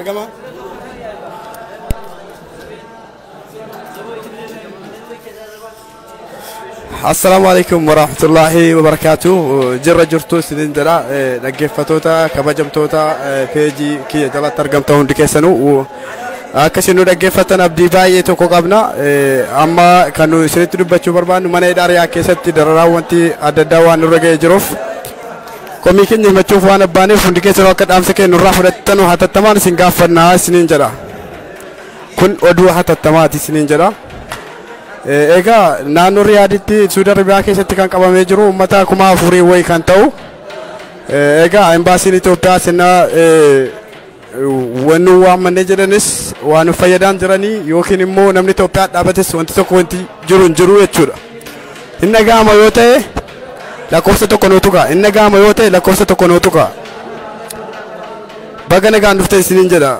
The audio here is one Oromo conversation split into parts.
argama. Assalaamu alaikum warahmatullahi wabarakatuh. Jirra jirtu isiniin jedha, dhaggeeffattoota kabajamtoota peejii kiyya jalatti argamtan hundi keessanuu akka isin nu dhaggeeffattan abdii baay'ee tokko qabna. Amma kan nu isinitti dubbachuu barbaannu mana hidhaa Riyaa keessatti dararaa wanti adda addaa waan nurra ga'ee jiruuf komii keenya himachuuf waan abbaaneef hundi keessanuu akka dhaamsa keenya nurraa fudhattanu hatattamaan isin gaaffannaa isiniin jedha. Kun oduu hatattamaati isiniin jedha. Egaa naannoo Riyaaditti Suudi Arabiyaa keessatti kan qabamee jiru uummata 4,000 wayii kan ta'u. Egaa embaasiin Itoophiyaa sinna wanni waamannee jedhanis waan nu fayyadaan jiranii yookiin immoo namni Itoophiyaa dhaabates wanti tokko wanti jiru hin jiru jechuudha. Hin dhaga'ama yoo ta'e lakkoofsa tokko nuu tuqa. Hin dhaga'ama yoo ta'e lakkoofsa tokko nuu tuqa. Baga nagaan dhufte isiniin jedha.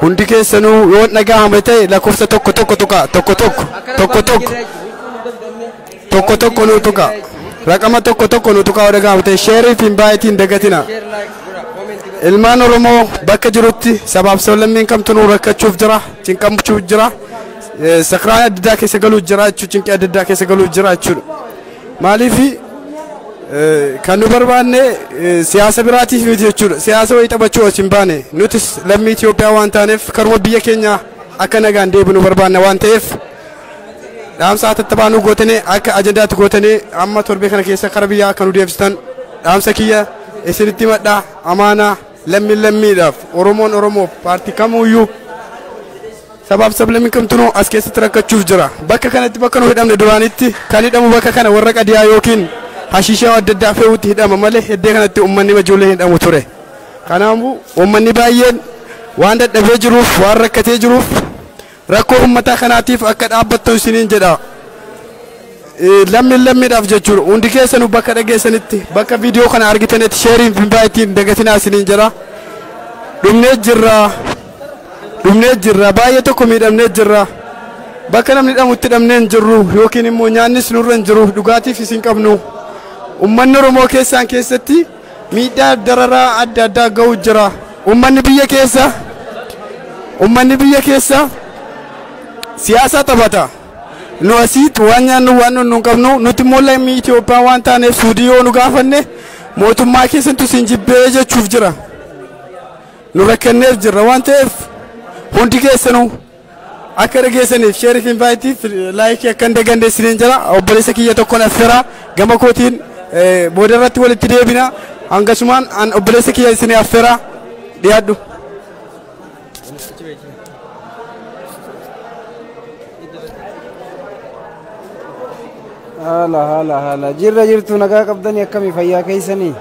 Hundi keessanuu yoo dhaga'ame ta'e lakkoofsa tokko tokko tuqa. Tokko tokko tokko tokko tokko tokko nuu tuqa. Raqama tokko tokko nuu tuqa yoo dhaga'ame ta'e sheerii fi baay'eetiin dagatina. Ilmaan Oromoo bakka jirutti sabaaf sablammiin kamtu nuu rakkachuuf jira, cinqamuuf jira, sakraan adda addaa keessa galuuf jira jechuudha, cinqii adda addaa keessa galuuf jira jechuudha. Maaliif kan nu barbaanne siyaasa biraatiif miti jechuudha. Siyaasa wayii taphachuu osoo hin baane nutis lammii Itoophiyaa waan taaneef karuma biyya keenya akka nagaan deebinu barbaanna waan ta'eef dhaamsa hatattamaa nu gootanii akka ajandaatti gootanii amma torbee kana keessa kara biyyaa akka nu deebistan dhaamsa kiyya isinitti himadhaa. Amaanaa lammiin lammiidhaaf, Oromoon Oromoof, paartii kamuyyuu sabaaf sablammiin kamtunuu as keessatti rakkachuuf jira. Bakka kanatti bakka nu hidhamne duraanitti kan hidhamu bakka kana warra qadiyaa yookiin hashiishaa adda addaa fe'uutti hidhama malee heddee kanatti uummanni ijoollee hidhamu ture. Kanaafuu uummanni baay'een waan dadhabee jiruuf waan rakkatee jiruuf rakkoo uummataa kanaatiif akka dhaabbattu isiniin jedha. Lammiin lammiidhaaf jechuudha. Hundi keessanuu bakka dhageessanitti bakka viidiyoo kana argitanitti sheeriin fi baay'eetiin dagatinaa isiniin jedha. Dhumnee jirra. Dhumnee jirra. Baay'ee tokko miidhamnee jirra. Bakka namni hidhamutti hidhamnee hin jirru yookiin immoo nyaannis nurra hin jiru, dhugaatiif isin qabnu. Uummanni Oromoo keessaan keessatti miidhaa dararaa adda addaa ga'u jira. Uummanni biyya keessa siyaasa taphata. Nu asiit waan nyaannu waan nu hin qabnu, nuti immoo lammii Itoophiyaa waan taaneef Suudii yoo nu gaafanne mootummaa keessattu isin jibbee jechuuf jira. Nu rakkanneef jirra waan ta'eef hundi keessanuu akka dhageessaniif share fi invite like akka hin daganne isiniin jira. Obboleessa kiyya tokkoon affeera gama kootiin booda irratti walitti deebina. Hangasumaan an obboleessa kiyya isinii affeera, dhiyaadhu. Haala haala haala, jirra jirtu, nagaa qabdanii, akkamii, fayyaa keessanii?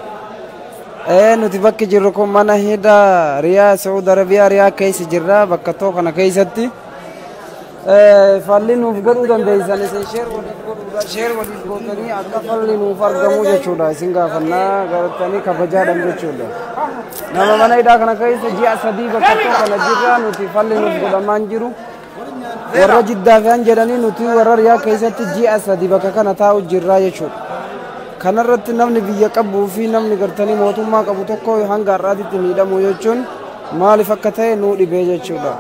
Nuti bakki jirru kun mana hidhaa Riyaa, Saudi Arabiyaa Riyaa keessa jirra. Bakka too kana keessatti falli nuuf godhuu dandeessan isin share waliif godhuudha, share waliif gootanii akka falli nuuf argamu jechuudha isin gaafannaa gartanii kabajaadhaan jechuudha. Nama mana hidhaa kana keessa ji'a 3 bakka too kana jirra. Nuti falli nuuf godhamaan jiru. Warra Jiddaa fe'an jedhanii, nuti warra Riyaa keessatti ji'a 3 bakka kana taa'u jirraa jechuudha. Kanarratti namni biyya qabuu fi namni gartanii mootummaa qabu tokko hanga har'aatitti miidhamu jechuun maaliif akka ta'e nuu dhibee jechuudha.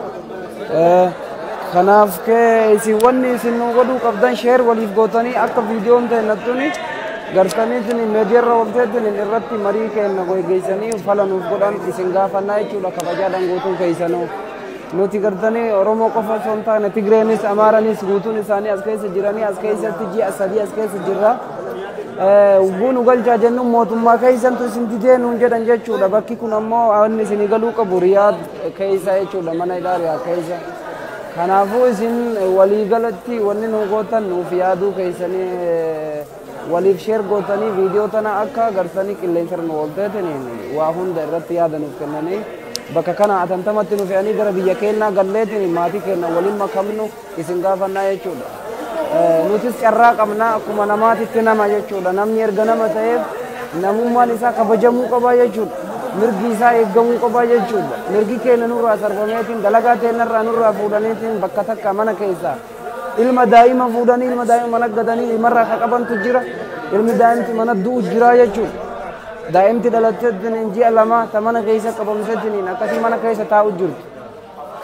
Kanaaf kee isin wanni isin nu godhuu qabdan share waliif gootanii akka viidiyoon ta'e nattuni gartaniitiin miidiyaarra oolteetiin irratti marii kenna geessanii fala nuuf godhan isin gaafannaa jechuudha kabajaadhaan guutuu keessanuu. Nuti gartanii Oromoo qofa osoo hin taane Tigreenis Amaaranis guutuun isaanii as keessa jiranii, as keessatti ji'a 3 as keessa jirra. Ugguu nu galchaa jennu mootummaa keessantu isin didee nuun jedhan jechuudha. Bakki kun ammoo wanni isin galuu qabu Riyaad keessa jechuudha, mana hidhaa Riyaad keessa. Kanaafuu isin waliigalatti wanni nu gootan nuuf yaaduu keessanii waliif share gootanii viidiyoo tana akka gartanii qilleensarra nu oolteetiin waa hunda irratti yaada nuuf kennanii bakka kana atantamatti nu fe'anii gara biyya keenyaa galleetiin maatii keenya waliin makamnu isin gaafannaa jechuudha. Nutis carraa qabna, akkuma namaatitti nama jechuudha. Namni erga nama ta'eef namummaan isaa kabajamuu qaba jechuudha. Mirgi isaa eeggamuu qaba jechuudha. Mirgi keenya nurraa sarbameetiin dalagaa teenyarraa nurraa fuudhaniitiin bakka takka mana keessaa ilma daa'ima fuudhanii ilma daa'ima mana gatanii ilmarraa ka qabantu jira. Ilmi daa'imti mana du'u jira jechuudha. Daa'imti dhalatteetiin ji'a 2 ta mana keessa qabamteetiin akkasii mana keessa taa'u jirtu.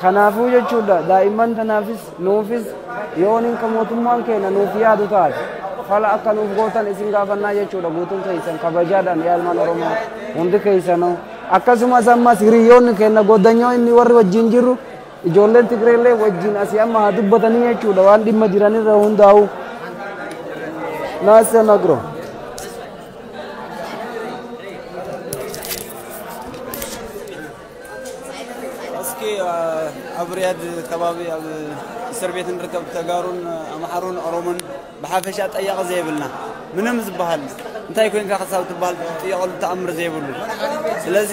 Kanaafuu jechuudha daa'imman tanaafis nuufis yooniin ka mootummaan keenya nuuf yaadu taate fala akka nuuf gootan isin gaafannaa jechuudha guutuun keessan kabajaadhaan yaa ilmaan Oromoo hundi keessanuu. Akkasumas ammas hiriyoonni keenya goddanyoo inni warri wajjin jirru ijoolleen Tigreellee wajjin asii amma haa dubbatanii jechuudha waan dhimma jiranirra hundaa'u. Naasee nagro. እስኪ ኣብ ሪያድ ከባቢ ኣብ እስር ቤት ንርከብ ተጋሩን ኣምሓሩን ኦሮሞን ብሓፈሻ ጠያቂ ዘይብልና ምንም ዝበሃል እንታይ ኮይንካ ክሳብ ትበሃል ትጥየቐሉ ተኣምር ዘይብሉ። ስለዚ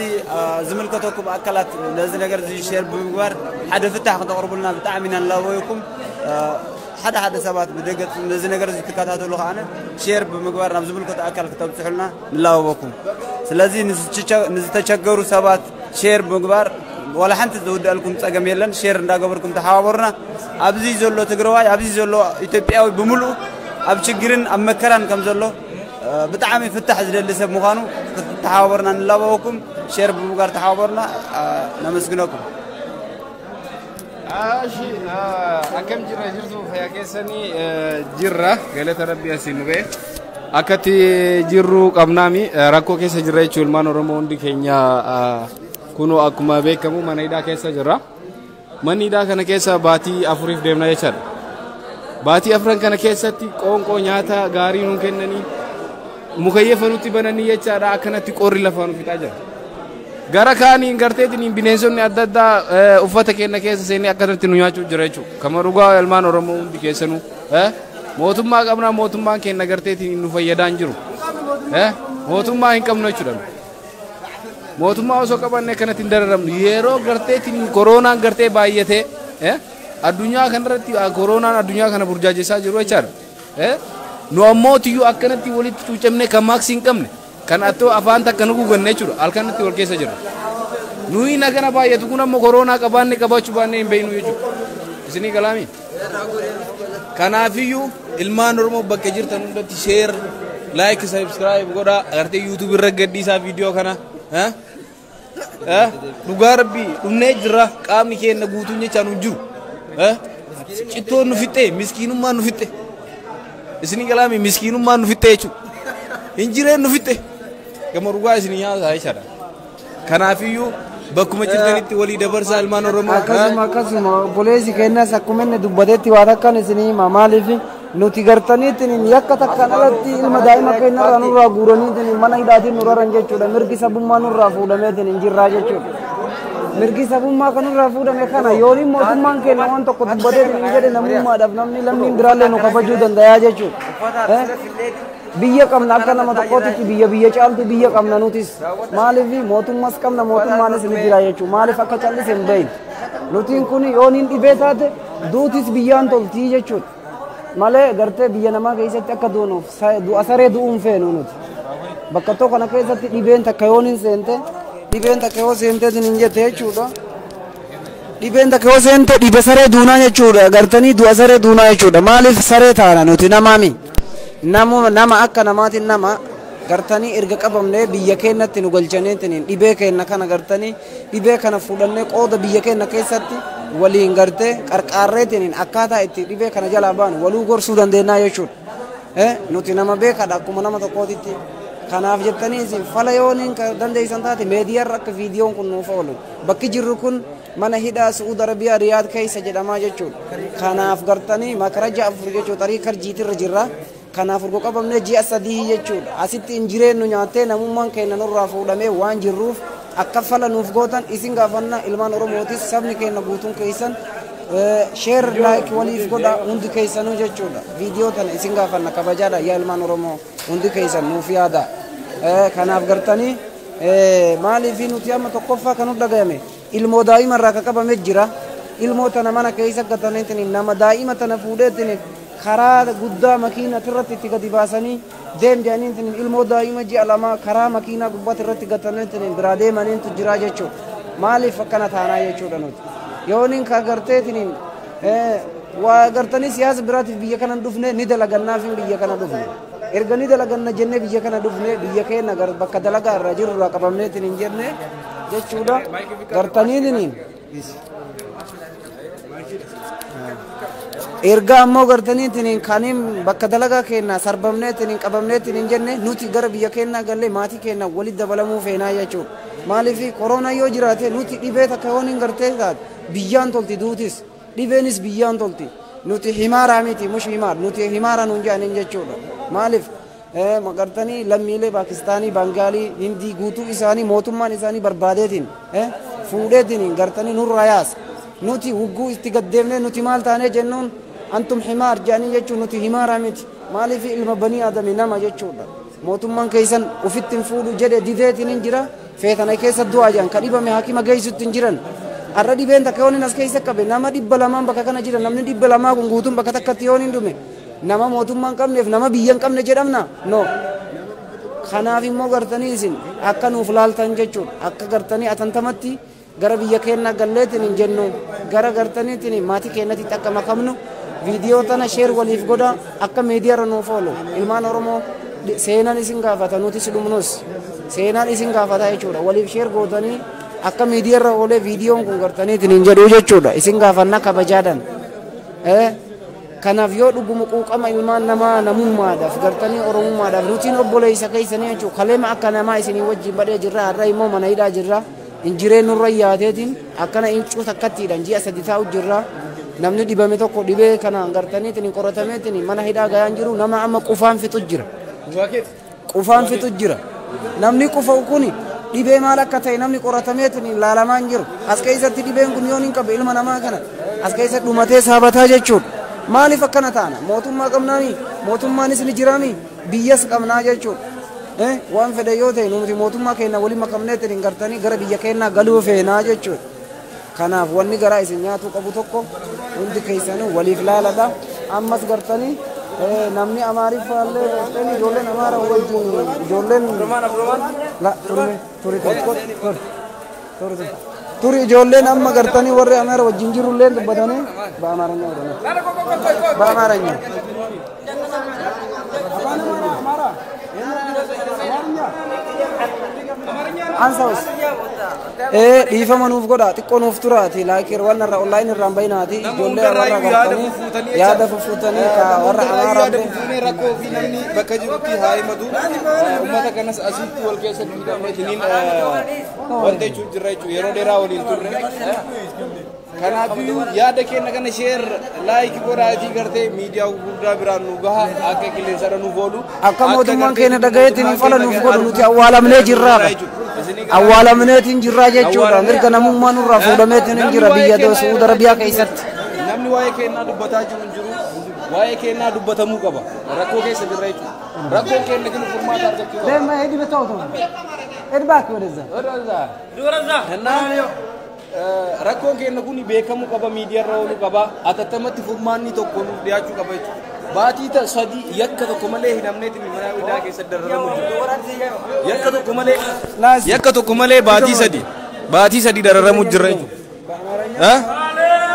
ዝምልከተኩም ኣካላት ነዚ ነገር እዚ share ብምግባር ሓደ ፍታሕ ክተቕርቡልና ብጣዕሚ ኢና ንላበየኩም። ሓደ ሓደ ሰባት ብደገ ነዚ ነገር እዚ ትከታተሉ ከዓነ share ብምግባር ናብ ዝምልከቶ ኣካል ክተብፅሑልና ንላበበኩም። ስለዚ ንዝተቸገሩ ሰባት share ብምግባር ወላ ሓንቲ ዝውድአልኩም ፀገም የለን። Share እንዳገበርኩም ተሓባበሩና። ኣብዚ ዘሎ ትግራዋይ ኣብዚ ዘሎ ኢትዮጵያዊ ብምሉእ ኣብ ችግርን ኣብ መከራን ከም ዘሎ ብጣዕሚ ፍታሕ ዝደሊ ሰብ ምዃኑ ክትተሓባበሩና ንላበበኩም። Share ብምግባር ተሓባበሩና። ነመስግነኩም። እሺ akkam jirra jirtu fayyaa keessanii jirra galata rabbii asiin nu ba'e akkatti jirru qabnaami rakkoo keessa jirra jechuun ilmaan Oromoo hundi keenya kunoo akkuma beekamu mana hidhaa keessa jirra. Manni hidhaa kana keessa baatii 4 deemna jechaadha. Baatii 4 kana keessatti qoonqoo nyaata gaarii nuun kennanii mukayyefa nutti bananii jechaadha akkanatti qorri lafaa nu fixaa jira. Gara kaaniin garteetiin bineensonni adda addaa uffata keenya keessa seenee akkanatti nu nyaachuu jira jechuudha. Kama dhugaa ilmaan Oromoo hundi keessanuu mootummaa qabnaa mootummaan keenya garteetiin nu fayyadaa hin jiru. Mootummaa hin qabnu jechuudha. Mootummaa osoo qabanne akkanatti hin dararamnu. Yeroo garteetiin koronaan gartee baay'atee addunyaa kanarratti koronaan addunyaa kana burjaajessaa jiru jechaadha. Nu ammoo tiyyuu akkanatti walitti cuucamne kan maaksii hin qabne kan attoo afaan takka nu guganne jechuudha halkanatti wal keessa jira. Nuyi nagana baay'atu kun ammoo koronaa qabaanne qabaachuu baanne hin beeknu jechuudha. Isinii galaami? Kanaafiyyuu ilmaan Oromoo bakka jirtan hundatti share like subscribe godhaa agartee YouTube irra gadhiisaa viidiyoo kana. Dhugaa rabbii dhumnee jirra qaamni keenya guutuun jechaan hin jiru. Cittoon nu fixxee miskiinummaan nu fixxee. Isinii galaami miskiinummaan nu fixxee jechuudha. Hin jireen nu fixxee. Gama dhugaa isinii nyaataa jechaadha. Kanaafiyyuu bakkuma jirtanitti walii dabarsaa ilmaan Oromoo. Akkasuma akkasuma obboleessi keenyas akkuma inni dubbatetti waa takkaan isinii hima maaliif nuti gartaniitiin yakka takkaan alatti ilma daa'ima keenyarraa nurraa guuraniitiin mana hidhaatiin nu raran jechuudha. Mirgi sabummaa nurraa fuudhameetiin hin jirraa jechuudha. Mirgi sabummaa kan nurraa fuudhame kana yooniin mootummaan keenya waan tokko dubbateetiin hin jedhe namummaadhaaf namni lammiin biraallee nu kabajuu danda'a jechuudha. Biyya qabna akka nama tokkootitti biyya biyya caaltu biyya qabna nutis maaliif mootummas qabna mootummaanis ni jira jechuudha. Maaliif akka callise hin beekne nutiin kun yooniin dhibee taate duutis biyyaan toltii jechuudha. Malee gartee biyya namaa keessatti akka duunuuf du'a saree du'uun feenu nuti. Bakka tokko kana keessatti dhibeen takka yooniin seente dhibeen takka yoo seenteetiin hin jette jechuudha. Dhibeen takka yoo seente dhibe saree duunaa jechuudha. Gartanii du'a saree duunaa jechuudha. Maaliif saree taana nuti namaami? Nama akka namaatiin nama gartanii erga qabamnee biyya keenyatti nu galchaniitiin dhibee keenya kana gartanii dhibee kana fuudhannee qooda biyya keenya keessatti waliin gartee qarqaarreetiin akkaataa itti dhibee kana jalaa baanu waluu gorsuu dandeenya jechuudha. Nuti nama beekadha akkuma nama tokkootitti. Kanaaf jettanii isin fala yooniin dandeessan taate meediyaarra akka viidiyoon kun nuuf oolu. Bakki jirru kun mana hidhaa Su'uud Arabiyaa Riyaad keessa jedhamaa jechuudha. Kanaaf gartanii makaraja 4 jechuudha tarii karjiitirra jirra. Kanaaf urgoo qabamnee ji'a 3 jechuudha. Asitti hin jireenyu nyaattee namummaan keenya nurraa fuudhamee waan jirruuf akka fala nuuf gootan isin gaafanna ilmaan Oromootis sabni keenya guutuun keessan share like waliif godha hundi keessanuu jechuudha. Viidiyoo tana isin gaafanna kabajaadha yaa ilmaan Oromoo hundi keessan nuuf yaada. Kanaaf gartanii maaliif nuti amma tokkoffaa kan nu dhagayame ilmoo daa'ima irraa akka qabame jira. Ilmoo tana mana keessa gataniitiin nama daa'ima tana fuudheetiin karaa guddaa makiina irratti itti gadi baasanii deem jedhaniitiin ilmoo daa'ima ji'a 2 karaa makiinaa gubbaatti irratti gataniitiin biraa deemaniitu jira jechuudha. Maaliif akkana taanaa jechuudha nuti. Yooniin ka garteetiin waa gartanii siyaasa biraatiif biyya kana dhufne ni dalagannaaf biyya kana dhufne. Erga ni dalaganna jennee biyya kana dhufne, biyya keenya bakka dalagaa irra jirru irraa qabamneetiin hin jenne jechuudha. Gartaniitiin erga ammoo gartaniitiin kaniin bakka dalagaa keenya sarbamneetiin qabamneetiin hin jenne, nuti gara biyya keenyaa gallee maatii keenya walitti dabalamuu feenaa jechuudha. Maaliif koronaa yoo jiraate nuti dhibee takka yoon hin gartee taate biyyaan tolti, duutis dhibeenis biyyaan tolti. Nuti himaaraa miti, mush himaar nuti himaara nuun jedhaniin jechuudha. Maaliif gartanii lammiilee Paakistaanii, Bangaalii, Hindii guutuu isaanii mootummaan isaanii barbaadeetiin fuudheetiin gartanii nurraa yaasa. Nuti hugguu itti gaddeemnee nuti maal taanee jennuun antum himaar jedhanii jechuun, nuti himaara miti. Maaliif ilma banii adami nama jechuudha. Mootummaan keessan ufitti hin fuudhu jedhe dideetiin hin jira. Feetana keessa du'aa jedhan, ka dhibame hakima geessutti hin jiran. Har'a dhibeen takka yoon as keessa qabe nama 200 bakka kana jira, namni 200 kun guutuun bakka takkatti yoon hin dhume nama mootummaa hin qabneef nama biyya hin qabne jedhamna no. Kanaaf immoo gartanii isin akka nuuf laaltan jechuudha. Akka gartanii atantamatti gara biyya keenyaa galleetiin hin jennu, gara gartaniitiin maatii keenyatti akka makamnu viidiyoo tana share waliif godha, akka miidiyaarra nuuf oolu. Ilmaan Oromoo, seenaan isin gaafata, nutis dhumnus seenaan isin gaafata jechuudha. Waliif share gootanii akka miidiyaarra oolee viidiyoon kun gartaniitiin hin jedhu jechuudha. Isin gaafanna kabajaadhaan. Kanaaf yoo dhuguma quuqama ilmaan namaa namummaadhaaf gartanii Oromummaadhaaf, nutiin obboleessa keessanii jechuudha. Kaleema akka namaa isinii wajjin badhee jirra, har'a immoo mana hidhaa jirra. Injireen nurra yaateetiin akkana incuu takkattiidhaan ji'a 3 taa'u jirra. Namni dhibame tokko dhibee kanaan gartaniitiin qoratameetiin mana hidhaa gayaan jiru, nama amma qufaan fixu jira. Qufaan fixu jira. Namni qufa'u kuni dhibee maal akka ta'e namni qoratameetiin ilaalamaa hin jiru. As keessatti dhibeen kun yoon hin qabe ilma namaa kana as keessatti dhumatee saabataa jechuudha. Maaliif akkana taana? Mootummaa qabnaami? Mootummaanis ni jiraami? Biyyas qabnaa jechuudha. Waan fedhe yoo ta'e nuti mootummaa keenya waliin makamneetiin hin gartanii gara biyya keenyaa galuu feenaa jechuudha. Kanaaf wanni garaa isin nyaatuu qabu tokko hundi keessanuu waliif laaladha. Ammas gartanii namni Amaariffaallee gartanii ijoolleen Amaara wajjin ijoolleen la turi turi turi turi turi ijoolleen amma gartanii warri Amaara wajjin jirullee dubbatanii በአማርኛ በአማርኛ አንሳውስ dhiifama nuuf godha, xiqqoo nuuf turaati laakir waan irraa online irraan bayinaati ijoollee warra gartanii yaada fuffuutanii ka warra Amaaraa yaada fufuunee rakkoo fi namni bakka jirutti haa himatu. Uummata kanas asitti wal keessatti hidhamneetiniin wanta jechuun jirra jechuudha, yeroo dheeraa waliin turre. Kanaafiyyuu yaada keenya kana share like godhaatii gartee miidiyaa gurguddaa biraan nu gaha, akka qilleensarra nuuf oolu. Akka mootummaan keenya dhagayeetiin fala nuuf godhu, nuti awwaalamnee jirraa awwaalamneetiin jirraa jechuudha. Mirga namummaa nurraa fuudhameetiin hin jira biyya Suudi Arabiyaa keessatti. Namni waa'ee keenyaa dubbataa jiru hin jiru. Waa'ee keenyaa dubbatamuu qaba. Rakkoo keessa jirra jechuudha. Rakkoon keenya kun furmaata argachuu qaba. Deema ሂድ በተውቶ ሂድ እባክህ ወደዛ። እና rakkoon keenya kun beekamuu qaba, miidiyaarra ooluu qaba, atattamatti furmaanni tokko nuuf dhiyaachuu qaba jechuudha. Baatii 3 yakka tokko malee hidhamneetiin mana hidhaa keessa dararamu jira. Yakka tokko malee, yakka tokko malee baatii 3 dararamu jira jechuudha.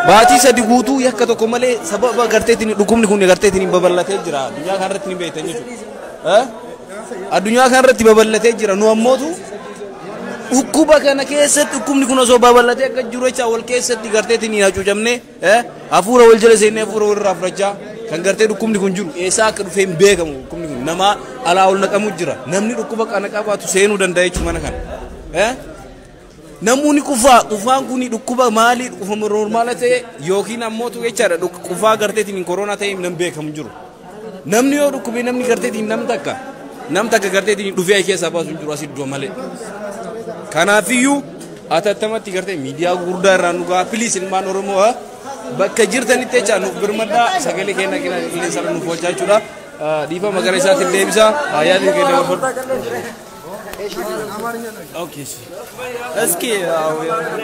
Baatii 3 guutuu yakka tokko malee sababa garteetiin dhukkubni kun garteetiin babal'atee jira. Addunyaa kanarratti ni beektan jechuudha. Addunyaa kanarratti babal'atee jira. Nu ammootu dhukkuba kana keessatti dhukkubni kun osoo babal'atee akka jiru jecha wal keessatti garteetiin hin hacuucamne, hafuura wal jala seennee hafuura walirraa fudhachaa kan gartee dhukkubni kun jiru eessaa akka dhufe hin beekamu. Dhukkubni kun nama alaa ol naqamu jira. Namni dhukkuba kana qabaatu seenuu danda'a jechuudha mana kana. Namoonni qufaa, qufaan kun dhukkuba maalii, dhukkuma normaala ta'e yookiin ammoo jechaadha qufaa garteetiin koronaa ta'e nan beekamu jiru. Namni yoo dhukkube namni garteetiin nam takka garteetiin dhufee keessaa baasu hin jiru asii iddoo malee. Kanaafiyyuu atattamatti gartee miidiyaa gurguddaa irraa nu gahaa, please. Ilmaan Oromoo bakka jirtanitti jecha nuuf birmadhaa, sagalee keenya qilleensarra nuuf oolchaa jechuudha. Dhiifama gara isaatiin deebisa. Yaadni keenya dabarfadhu. እስኪ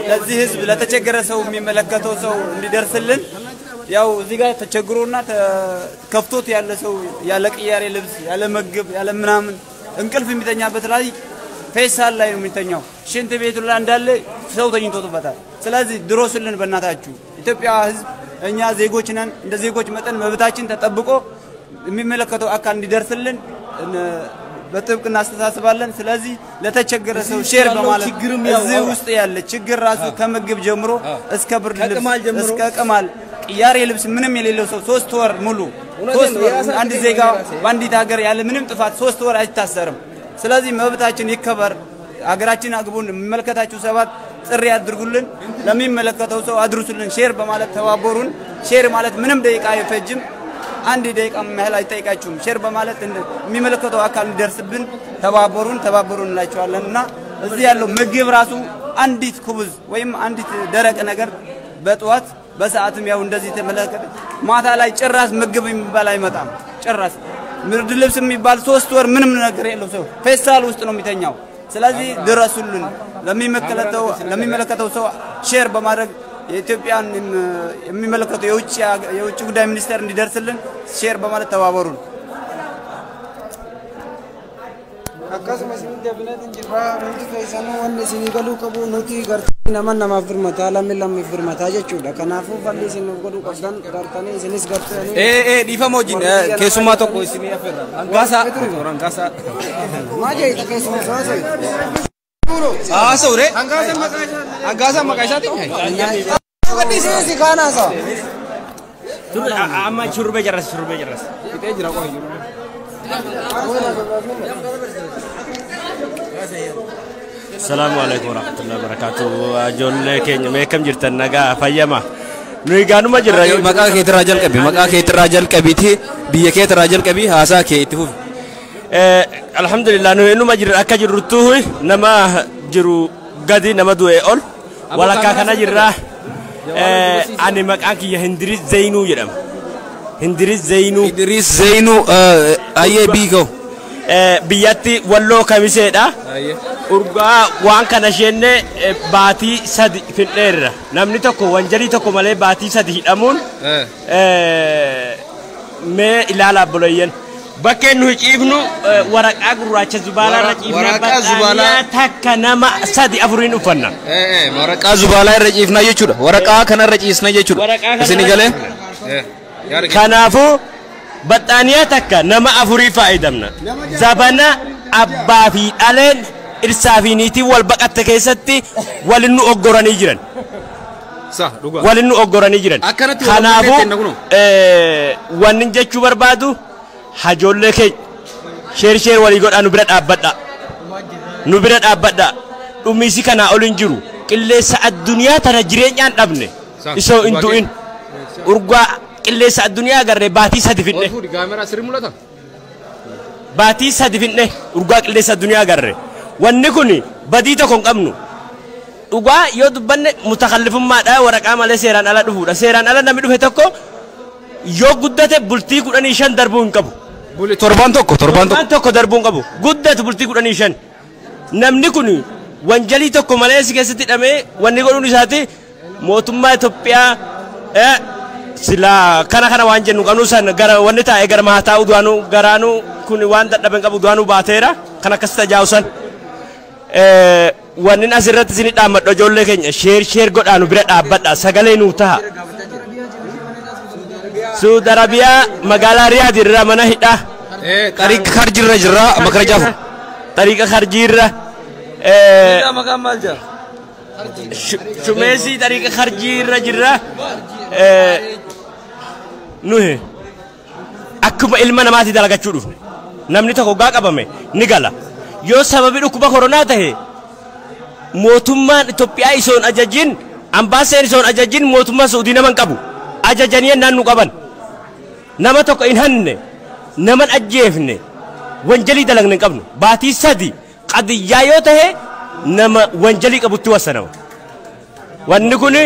ለዚህ ህዝብ ለተቸገረ ሰው የሚመለከተው ሰው እንዲደርስልን። ያው እዚህ ጋር ተቸግሮና ከፍቶት ያለ ሰው ያለ ቅያሬ ልብስ፣ ያለ ምግብ፣ ያለ ምናምን እንቅልፍ የሚተኛበት ላይ ፌሳል ላይ ነው የሚተኛው። ሽንት ቤቱ ላይ እንዳለ ሰው ተኝቶበታል። ስለዚህ ድሮስልን በእናታችሁ ኢትዮጵያ ህዝብ፣ እኛ ዜጎች ነን። እንደ ዜጎች መጠን መብታችን ተጠብቆ የሚመለከተው አካል እንዲደርስልን በጥብቅ እናስተሳስባለን። ስለዚህ ለተቸገረ ሰው share በማለት እዚህ ውስጥ ያለ ችግር ራሱ ከምግብ ጀምሮ እስከ ብርድ ልብስ እስከ ቅማል ቅያሬ ልብስ ምንም የሌለው ሰው 3 ወር ሙሉ 3 ወር አንድ ዜጋ በአንዲት ሀገር ያለ ምንም ጥፋት 3 ወር አይታሰርም። ስለዚህ መብታችን ይከበር። ሀገራችን አግቡን። የሚመለከታችሁ ሰባት ጥሪ አድርጉልን፣ ለሚመለከተው ሰው አድርሱልን። share በማለት ተባበሩን። share ማለት ምንም ደቂቃ አይፈጅም። አንድ ደቂቃ ያህል አይጠይቃችሁም። share በማለት የሚመለከተው አካል እንዲደርስብን ተባበሩን ተባበሩን እንላቸዋለን። እና እዚህ ያለው ምግብ ራሱ አንዲት خبز ወይም አንዲት ደረቅ ነገር በጠዋት በሰዓትም ያው እንደዚህ ተመለከተ። ማታ ላይ ጭራስ ምግብ የሚባል አይመጣም። ጭራስ ብርድ ልብስ የሚባል 3 ወር ምንም ነገር የለው ሰው ፌስታል ውስጥ ነው የሚተኛው። ስለዚህ ድረሱልን። ለሚመለከተው ሰው share በማድረግ የኢትዮጵያን የሚመለከተው የውጭ ጉዳይ ሚኒስቴር እንዲደርስልን share በማለት ተባበሩን። Akkasuma isin deebineetiin jirra hundi keessanuu wanni isinii galuu qabu nuti gartanii nama namaaf birmataa lammi lammiif birmataa jechuudha. Kanaafuu falli isin nuuf godhuu qabdan gartanii isinis gartanii. Dhiifama wajjin keessummaa tokko isinii affeerra. Hangaasaa. Hangaasaa. Maa jeeta keessummaa haasa'u? Haasa'u ree? Hangaasaa maqaa isaatiin? Gadhiisii kaan haasa'u. Amma shurrubbee jarras shurrubbee jarras. Fixee jira qofa jiru. Salaamu alaikum warahmatullahi wabarakatuh. Ijoollee keenya mee akkam jirtan nagaa fayyama. Nuyi gaanuma jirra. Maqaa keetirraa jalqabi maqaa keetirraa jalqabiiti biyya keetirraa jalqabi haasaa kee itti fufi. Alhamdulillah nuyi numa jirra akka jirruttu nama jiru gadi nama du'e ol walakkaa kana jirra. Ani maqaan kiyya Hindiris Zainuu jedhama. Hindiris Zainuu. Idris Zainuu ayyee biikoo. Biyyatti walloo kamiseedha. Urgaa waan kana isheenне baatii 3 fidheerra. Namni tokko wanjalii tokko malee baatii 3 hidhamuun mee ilaala abboleeyyan. Bakkeen nuyi ciifnu waraqaa gurraacha zubaalaa irra ciifna. Waraqaa zubaalaa takka nama 3 4 uffanna. Waraqaa zubaalaa irra ciifna jechuudha. Waraqaa kana irra ciisna jechuudha. Isin galee? Kanaafuu baxxaaniyaa takka nama 4 fayyadamna. Zabana abbaa fi dhaleen irsaa fi niitii wal baqatte keessatti walin nu oggoranii jiran. Walin nu oggoranii jiran. Kanaafuu wanni jechuu barbaadu hajoollee keenya share share walii godhaa nu bira dhaabbadha. Nu bira dhaabbadha. Dhumiisi kanaa ol hin jiru. Qilleensa addunyaa tana jireenyaan dhabne. Isoo hin du'in. Urgaa qilleensa addunyaa agarree baatii 3 fidne. Baatii 3 fidne urgaa qilleensa addunyaa agarree. Wanni kun badii tokko hin qabnu. Dhugaa yoo dubbanne mutakallifummaadha waraqaa malee seeraan ala dhufuudha. Seeraan ala namni dhufe tokko yoo guddate bultii 15 darbuu hin qabu. Torbaan tokko Torbaan tokko darbuu hin qabu. Guddatu bultii 15. Namni kun wanjalii tokko malee si keessatti hidhamee wanni godhuun isaati mootummaa Itoophiyaa sila kana kana waan jennu qabnu san gara wanni taa'e gara maataa uduwaanuu garaanuu kun waan dadhaben qabu uduwaanuu baateera kan akkas tajaa'u san. Wanni asirratti isin dhaammadhu ijoollee keenya share share godhaa nu bira dhaabbadha sagalee nuu taha. Suudi Arabiyaa magaalaa Riyaad irraa mana hidhaa. Xariiqa Kharjiirra jirra makara jaafu. Xariiqa Kharjiirra. Shumeesii xariiqa Kharjiirra jirra. Nuyi akkuma ilma namaatti dalagachuu dhufne. Namni tokko gaa qabame ni gala. Yoo sababi dhukkuba koronaa tahe mootummaan Itoophiyaa isoon ajajin ambaaseen isoon ajajin mootummaan Saudii nama hin qabu. Ajajanii ennaan nu qaban. Nama tokko hin hanne, nama hin ajjeefne, wanjalii dalagne hin qabnu. Baatii 3 qadiyyaa yoo tahe nama wanjalii qabutti wasanama. Wanni kun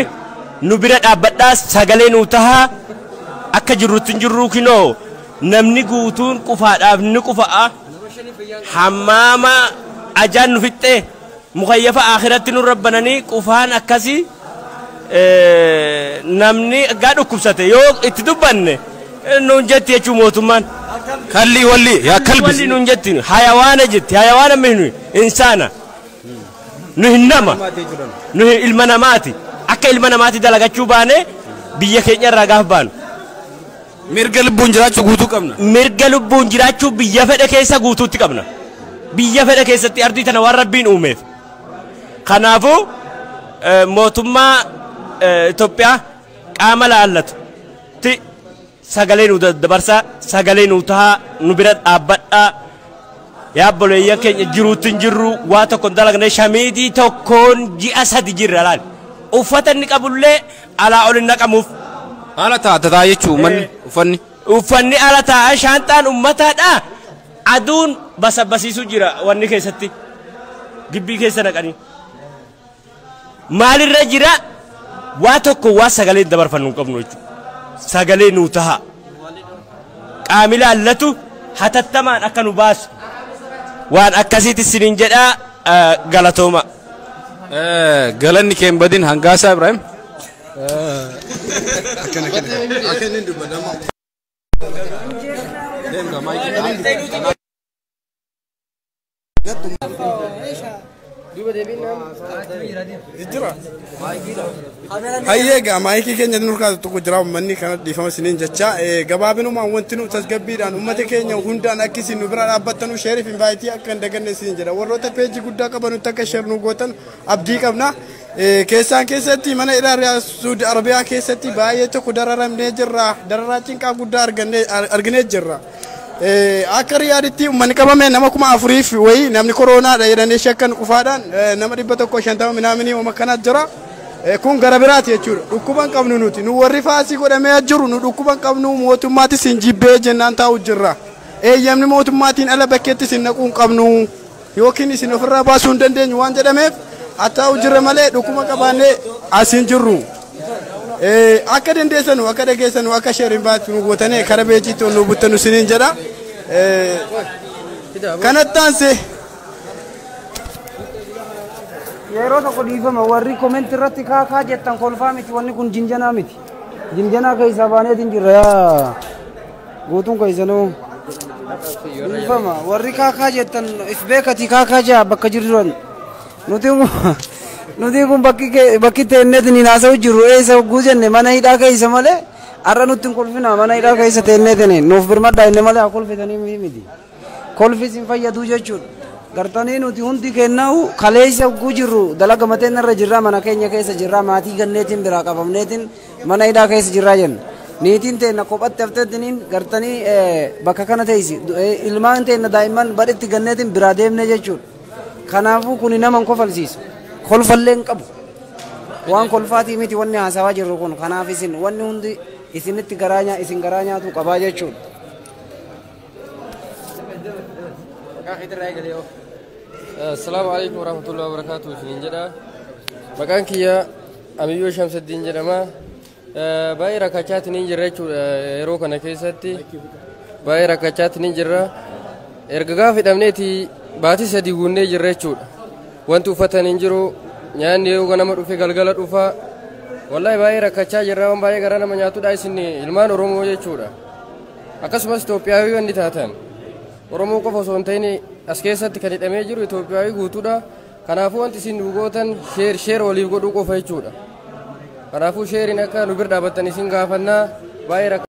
nu bira dhaabbadhaa sagalee nuu tahaa akka jirrutti hin jirruu kinoo namni guutuun qufaadhaaf ni qufa'a. Hammaama ajaan nu fixxee mukayyafa akhiratti nu rabbananii qufaan akkasii namni gaa dhukkubsate yoo itti dubbanne nuun jetti jechuu mootummaan. Kalli walli yaa kalbi. Walli nuun jetti hayawaana jetti hayawaana mihnu insaana nuyi nama nuyi ilma namaati akka ilma namaati dalagachuu baane biyya keenya irraa gaaf baanu. Mirga lubbuun jiraachuu guutuu qabna. Mirga lubbuun jiraachuu biyya fedhe keessa guutuutti qabna. Biyya fedhe keessatti ardii tana waan Rabbiin uumeef. Kanaafuu mootummaa Itoophiyaa qaama laallatu ti sagalee nu daddabarsaa, sagalee nu tahaa, nu bira dhaabbadhaa. Yaa obboleeyyan keenya, jiruutti hin jirru, waa tokko hin dalagne, shamiidii tokkoon ji'a 3 jirra laal. Uffata inni qabullee alaa ol hin naqamuuf. Haala taatataa jechuun manni uffanni. Uffanni ala taa'aa, shaanxaan ummataadha. Aduun basabbasiisuu jira wanni keessatti. Gibbii keessa naqanii. Maalirra jira? Waa tokko waa sagalee dabarfannu hin qabnu jechuudha. Sagalee nuu taha. Qaami laallatu hatattamaan akka nu baasu. Waan akkasiitti isiniin jedhaa, galatooma. Galanni kee hin badin, Hangaasaa Ibrahim. Akka inni dubbatamu. Jira. Hayyee, egaa maayikii keenya nurkaa tokko jira, uummanni kana dhiifama isiniin jecha. Gabaabinumaan wanti nu tasgabbiidhaan uummata keenya hundaan akka isin nu bira dhaabbattanu, share fi invite akka hin daganne isiniin jedha. Warroota peejii guddaa qabanutti akka share nu gootan abdii qabna. Keessaan keessatti mana hidhaa Suudi Arabiyaa keessatti baay'ee tokko dararamnee jirra. Dararaa cinqaa guddaa arginee jirra. Akka Riyaaditti uummanni qabame nama 4000 wayii, namni koroonaadha jedhanii shakkan qufaadhaan nama 150 minaaminii uuma kanaa jira. Kun gara biraati jechuudha. Dhukkuba hin qabnu nuti. Nu warri faasii godhamee jiru nu dhukkuba hin qabnu, mootummaatis hin jibbee jennaan taa'u jirra. Eeyyamni mootummaatiin ala bakkeetti isin naquu hin qabnu yookiin isin ofirraa baasuu hin dandeenyu waan jedhameef haa taa'u jirra malee dhukkuba qabaannee as hin jirru. Akka dandeessanu, akka dhageessanu, akka share invite nu gootanii kara beejiitti ol nu buttanu isiniin jedha. Kanatti aansee Yeroo tokko dhiifama, warri comment irratti kaakaa jettan kolfaa miti, wanni kun jinjanaa miti. Jinjanaa keessaa baaneetiin jirra yaa guutuun keessanuu. Dhiifama, warri kaakaa jettan if beekati, kaakaa jaa bakka jirran. Nuti kun bakki teenneetiin hin haasa'u jirru eessa hogguu jenne mana hidhaa keessa malee har'a nutti hin kolfina, mana hidhaa keessa teenneetiin nuuf birmadhaa inni malee haa kolfitanii miti. Kolfis hin fayyaduu jechuudha. Gartanii nuti hundi kenna'u kaleessa hogguu jirru dalaga mateen irra jirra, mana keenya keessa jirra, maatii ganneetiin biraa qabamneetiin mana hidhaa keessa jirraa jenna. Niitiin teenna kophatti hafteetiin gartanii bakka kana teessi, ilmaan teenna daa'imman badhetti ganneetiin biraa deemne jechuudha. Kanaafuu kuni nama hin kofalsiisu. Kolfallee hin qabu. Waan kolfaatii miti wanni haasawaa jirru kun, kanaaf isin wanni hundi isinitti garaa isin garaa nyaatu qabaa jechuudha. Assalaamu alaikum warahmatullahi wabarakatuh isiniin jedha. Maqaan kiyya Amiyyoo Shamsaddiin jedhama. Baay'ee rakkachaatiin hin jirra jechuudha yeroo kana keessatti. Baay'ee rakkachaatiin hin jirra. Erga gaafa hidhamneeti baatii 3 guunnee jirra jechuudha. Wanti uffatan hin jiru, nyaanni yoo ganama dhufe galgala dhufa. Wallahi baay'ee rakkachaa jirra, waan baay'ee garaa nama nyaatudha isin ilmaan Oromoo jechuudha. Akkasumas Itoophiyaawii wanni taatan. Oromoo qofa osoo hin ta'in as keessatti kan hidhamee jiru Itoophiyaawii guutuudha. Kanaafuu wanti isin nu gootan share share waliif godhuu qofa jechuudha. Kanaafuu shareiin akka nu bira dhaabbattan isin gaafannaa, baay'ee.